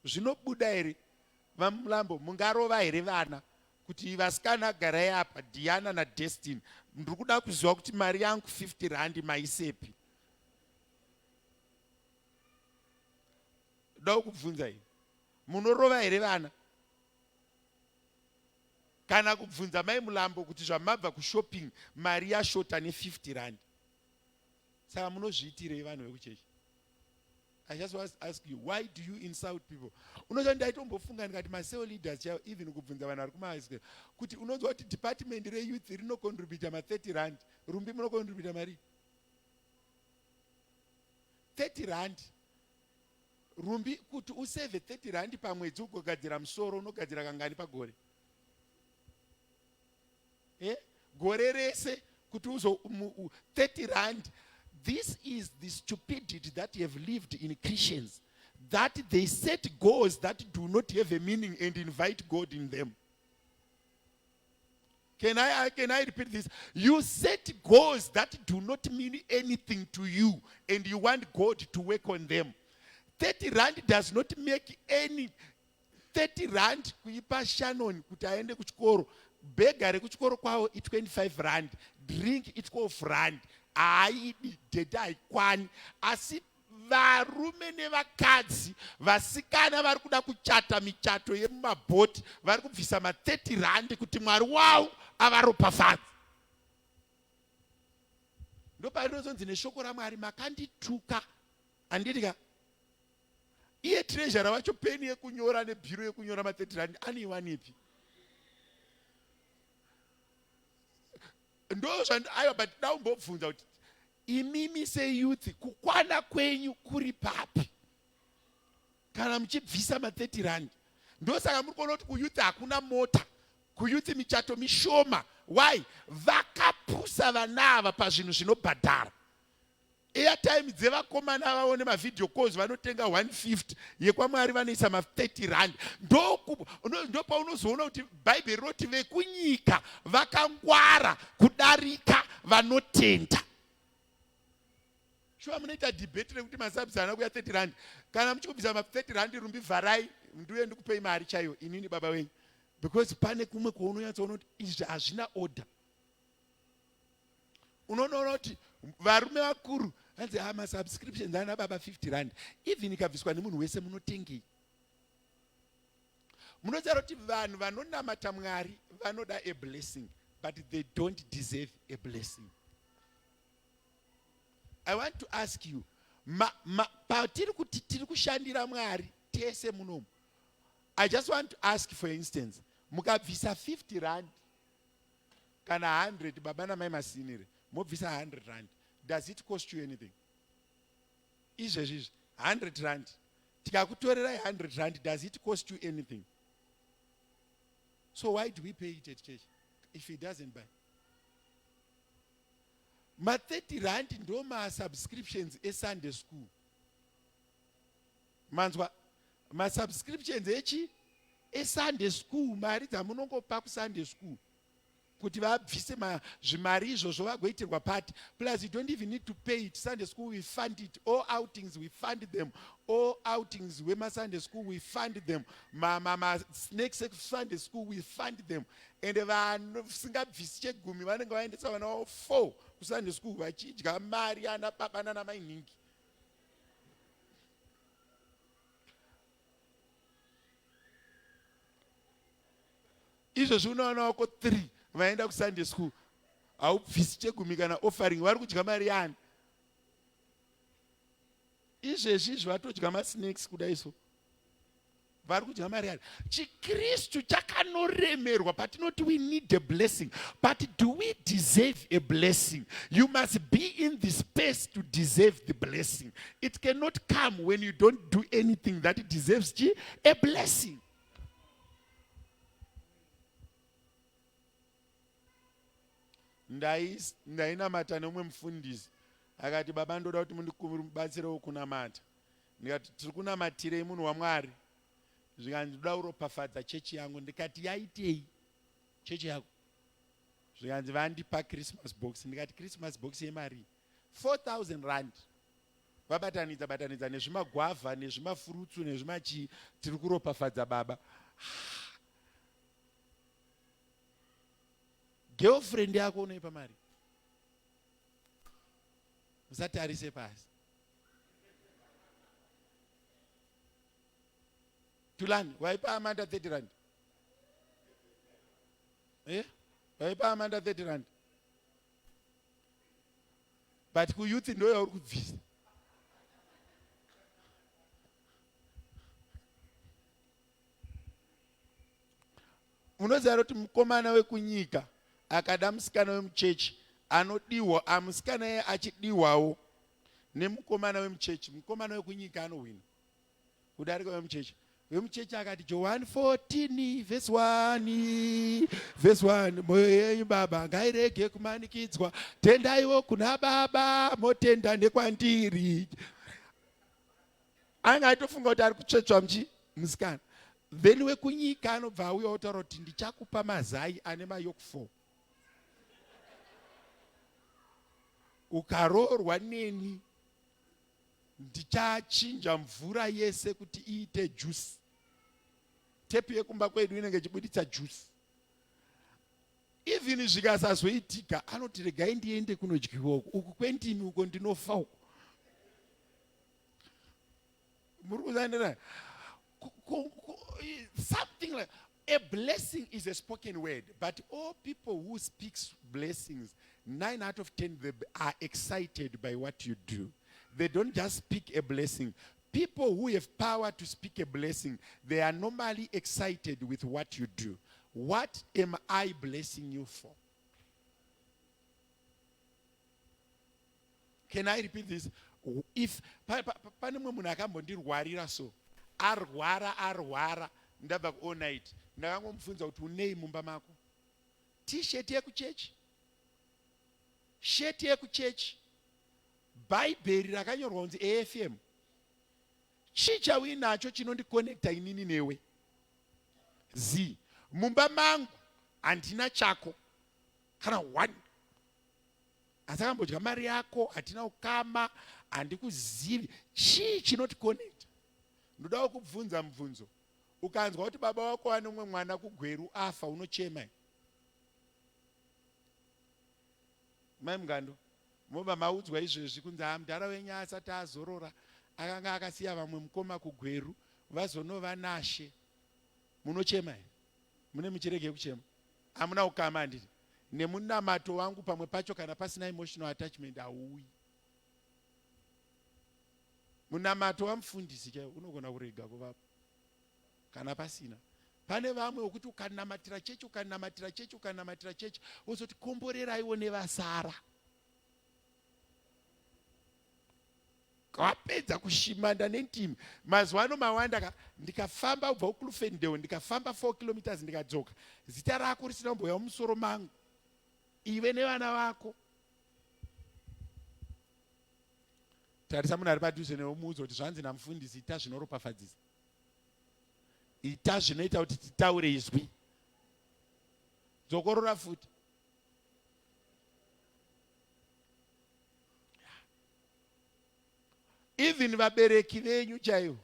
zvinobuda here? VaMulambo, mungarova here vana kuti, "Vasikana, garai apa, Diana naDestiny, ndiri kuda kuziva kuti mari yangu 50 rand maisepi"? Da kubvunza iyi, munorova here vana? Kana kubvunza mai Mulambo kuti zvamabva kushopping mari yashota ne 50 rand. Saka munozviitirei vanhu vekuchechi? I just want to ask you, why do you insult people? Unoziva ndaitombofunga ndikati macell leaders chaivo even kubvunza vanhu vari kumaisq kuti unonzwa kuti department reyouth rinocontributa ma30 rand rumbi munocontributa mari 30 rand Rumbi kuti usevhe 30 rand pamwedzi ugogadzira musoro unogadzira kangani pagore? Eh? Gore rese kuti uzo 30 rand. This is the stupidity that have lived in Christians that they set goals that do not have a meaning and invite God in them. Can I, can I repeat this? You set goals that do not mean anything to you and you want God to work on them. 30 rand does not make any 30 rand kuipa Shannon kuti aende kuchikoro. Bhega rekuchikoro kwavo i25 rand, drink i12 rand. Haaidi, dhedha haikwani. Asi Varume nevakadzi, vasikana vari kuda kuchata michato yemumabhoti vari kubvisa ma 30 rand kuti Mwari wavo avaropafadze. Ndoparinozonzi neshoko raMwari makandituka handiti ka? Iye treasurer wacho peni yekunyora nebhiro yekunyora ma 30 rand anoiwanepi? Ndozvand aiwa but daumbobvunza kuti Imimi seyouth kukwana kwenyu kuri papi kana muchibvisa ma 30 rand? Ndosaka muri kuona kuti kuyouth hakuna mota, kuyouth michato mishoma. Why? Vakapusa vana ava pazvinhu zvinobhadhara. Airtime dzevakomana vavo nemavideo calls vanotenga 150 yekwaMwari vanoisa ma 30 rand. Ndopaunozoona kuti Bhaibheri rinoti vekunyika vakangwara kudarika vanotenda. Shuwa munoita debate rekuti masubs haana kuya 30 rand. Kana muchikubvisa ma 30 rand rumbi vharai ndiuye ndikupei mari chaiyo inini baba wenyu. Because pane kumwe kwaunonyatsoona kuti izvi hazvina order. Unonoona kuti varume vakuru hanzi ha masubscriptions ana baba 50 rand. Even ikabviswa nemunhu wese munotengei? Munoziva kuti vanhu vanonamata Mwari vanoda a blessing but they don't deserve a blessing. I want to ask you, patiri kuti tiri kushandira Mwari tese munomu, I just want to ask for instance, mukabvisa 50 rand kana 100 baba namai masinire mobvisa 100 rand, does it cost you anything? Izvezvi izvi 100 rand tikakutorerai 100 rand does it cost you anything? So why do we pay it at church if it doesn't buy? Ma 30 rand ndo ma subscriptions eSunday school. Manzwa ma subscriptions echi eSunday school mari dzamunongopa kuSunday school. Kuti vabvise zvimari izvozvo vagoitirwa party plus you don't even need to pay it sunday school we fund it all outings we fund them all outings wemasunday school we fund them masnacks esunday school we fund them and vasingabvisi chegumi vanenge vaendesa vana vavo four kusunday school vachidya mari ana baba nana mainhingi Izvozvi una vana vako 3 vaenda kuSunday school haubvisi chegumi kana offering vari kudya mari yani? Izvezvi izvi vatodya masnacks kudai so vari kudya mari yani? ChiKristu chakanoremerwa patinoti we need a blessing but do we deserve a blessing? You must be in the space to deserve the blessing. It cannot come when you don't do anything that deserves a blessing. Ndainamata neumwe mufundisi akati baba ndoda kuti mundibatsirewo kunamata ndikati tiri kunamatirei munhu wamwari zvikanzi ndoda kuropafadza chechi yangu ndikati yaitei chechi yako zvikanzi vandipa christmas box ndikati christmas box yemari 4000 rand Vabatanidza batanidza nezvimagwavha nezvimafurutsu nezvimachii tiri kuropafadza baba. Girlfriend yako unoipa mari? Musatarise pasi. Tulani, waipa Amanda 30 rand. Eh? Vaipa Amanda 30 rand. But kuyouth ndo yauri kubvisa. Munoziva kuti mukomana wekunyika akada musikana wemuchechi anodiwa amusikana iye achidiwawo nemukomana wemuchechi mukomana wekunyika anohwina kudarika wemuchechi wemuchechi akati johani 14 vhesi 1 vhesi 1 moyo yenyu baba ngairege kumanikidzwa tendaiwo kuna baba motenda nekwandiri anga aitofunga kuti ari kutsvetswa muchi musikana then wekunyika anobva auya otaura kuti ndichakupa mazai ane mayok 4 ukaroorwa neni Ndichachinja mvura yese kuti iite juice. Tepi yekumba kwedu inenge ichibuditsa juice. Even zvikasazoitika anoti regai ndiende kunodyiwa uku, uku kwendimi uko ndinofa uku. Muri kuzaendera something like a blessing is a spoken word but all people who speaks blessings 9 out of 10 they are excited by what you do they don't just speak a blessing people who have power to speak a blessing they are normally excited with what you do what am i blessing you for Can I repeat this? If pane mumwe munhu akambondirwarira so arwara arwara ndabva ku all night ndakangomubvunza kuti unei mumba mako t-shirt yekuchechi sheti yekuchechi bhaibheri rakanyorwa kunzi afm chii chauinacho chinondikonekta inini newe z mumba mangu handina chako kana one Asi akambodya mari yako, hatina ukama, handikuzivi. Chii chinoticonnecta? Ndoda kukubvunza mubvunzo. Ukanzwa kuti baba wako vane umwe mwana kuGweru afa, unochema here? Mai Mugando, mobva maudzwa izvezvi kunzi haa mudhara wenyu asati azorora akanga akasiya vamwe mukoma kuGweru vazonova nashe. Munochema here? Mune muchirege kuchema? Hamuna ukama handiti? Nemunamato wangu pamwe pacho kana pasina emotional attachment hauuyi. Munamato wamufundisi chaiwo unogona kurega kuvapo kana pasina. Pane vamwe wekuti ukanamatira chechi ukanamatira chechi ukanamatira chechi wozoti komboreraiwo nevasara. Wapedza kushimanda nendimi. Mazuva ano mawanda ka ndikafamba kubva kuClufendale ndikafamba 4 kilometers ndikadzoka zita rako risina kumbouya mumusoro mangu ive nevana vako. Tarisa munhu ari padhuze newe umuudze kuti zvanzi namufundisi ita zvinoropafadzisa. Ita zvinoita kuti titaure izwi. Dzokorora futi. Even vabereki venyu chaivo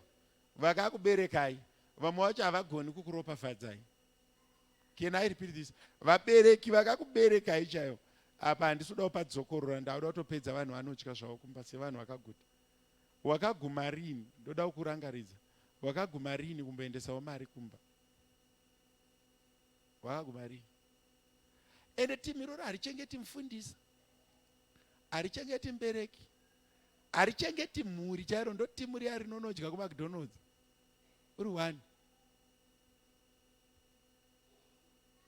vakakuberekai vamwe vacho havagoni kukuropafadzai. Can I repeat this? Vabereki vakakuberekai chaivo apa handisi kuda kupadzokorora ndakuda kutopedza vanhu vanotya zvavo kumba sevanhu vakaguta. Wakaguma rini ndoda kukurangaridza wakaguma rini kumboendesawo mari kumba wakaguma rini ende team iroro harichengeti mufundisi harichengeti mubereki harichengeti mhuri chairo ndo timu riya rinonodya kumacdonalds uri one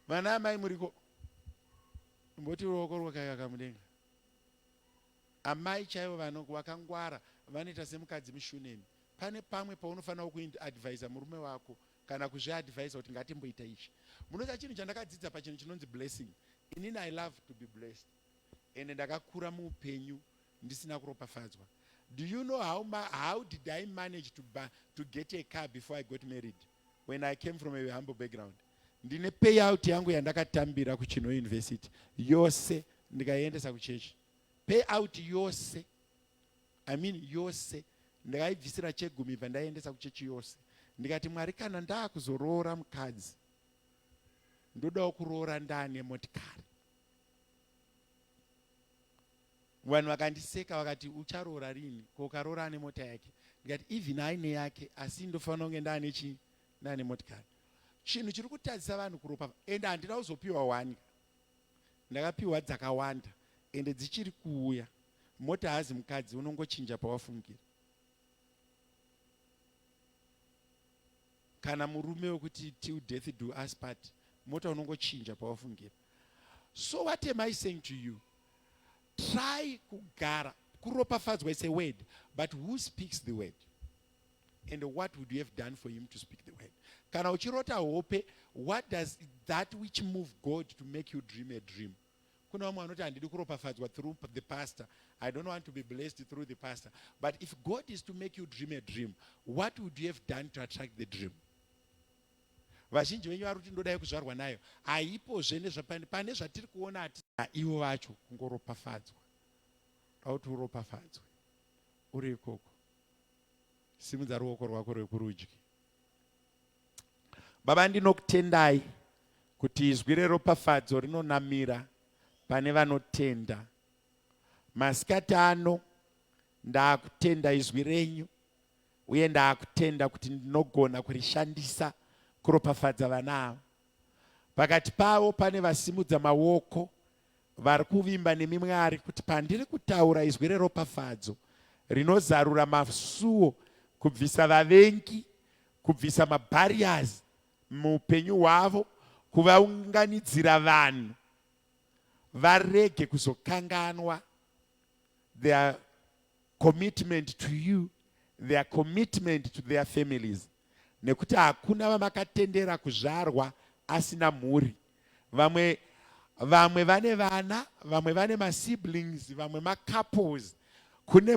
vana amai muriko mboti ruoko rwakayaka mudenga amai chaivo vano vakangwara vanoita semukadzi mushunemi pane pamwe paunofanira kuadvisa murume wako kana kuzviadvisa kuti ngatimboita ichi munoziva chinhu chandakadzidza pachinhu chinonzi blessing inini i love to be blessed ende ndakakura muupenyu ndisina kuropafadzwa do you know how, ma, how did i manage to, to get a car before i got married when i came from a humble background ndine payout yangu yandakatambira kuchino university yose ndikaiendesa kuchechi payout yose i mean yose ndakaibvisira chegumi bva ndaiendesa kuchechi yose ndikati mwari kana ndaakuzoroora mukadzi ndodawo kuroora ndaane motikari Vanhu vakandiseka vakati ucharoora rini ko ukaroora ane mota yake ndikati even aine yake asi ndofanira kunge ndaane chii ndaane motikari. Chinhu chiri kutadzisa vanhu kuropa ende handina kuzopiwa one ndakapiwa dzakawanda ende dzichiri kuuya. Mota hazi mukadzi unongochinja pawafungira. Kana murume wekuti till death do us part mota unongochinja pawafungira. So what am I saying to you? Try kugara kuropafadzwa is a word but who speaks the word? And what would you have done for him to speak the word? Kana uchirota hope, what does that which move God to make you dream a dream? Kuna vamwe vanoti handidi kuropafadzwa through the pastor. I don't want to be blessed through the pastor. But if God is to make you dream a dream, what would you have done to attract the dream? Vazhinji venyu vari kuti ndodai kuzvarwa nayo. Haipozve nezvapane pane zvatiri kuona ati ivo vacho kungoropafadzwa. Dauti uropafadzwe. Uri ikoko. Simudza ruoko rwako rwekurudyi. Baba, ndinokutendai kuti izwi reropafadzo rinonamira pane vanotenda. Masikati ano ndakutenda izwi renyu uye ndakutenda kuti ndinogona kurishandisa kuropafadza vana ava. Pakati pavo pane vasimudza maoko vari kuvimba nemi Mwari kuti pandiri kutaura izwi reropafadzo rinozarura masuo kubvisa vavengi, kubvisa mabarriers muupenyu hwavo, kuvaunganidzira vanhu varege kuzokanganwa their commitment to you, their commitment to their families, nekuti hakuna vamakatendera kuzvarwa asina mhuri. Vamwe vamwe vane vana, vamwe vane masiblings, vamwe macouples. Kune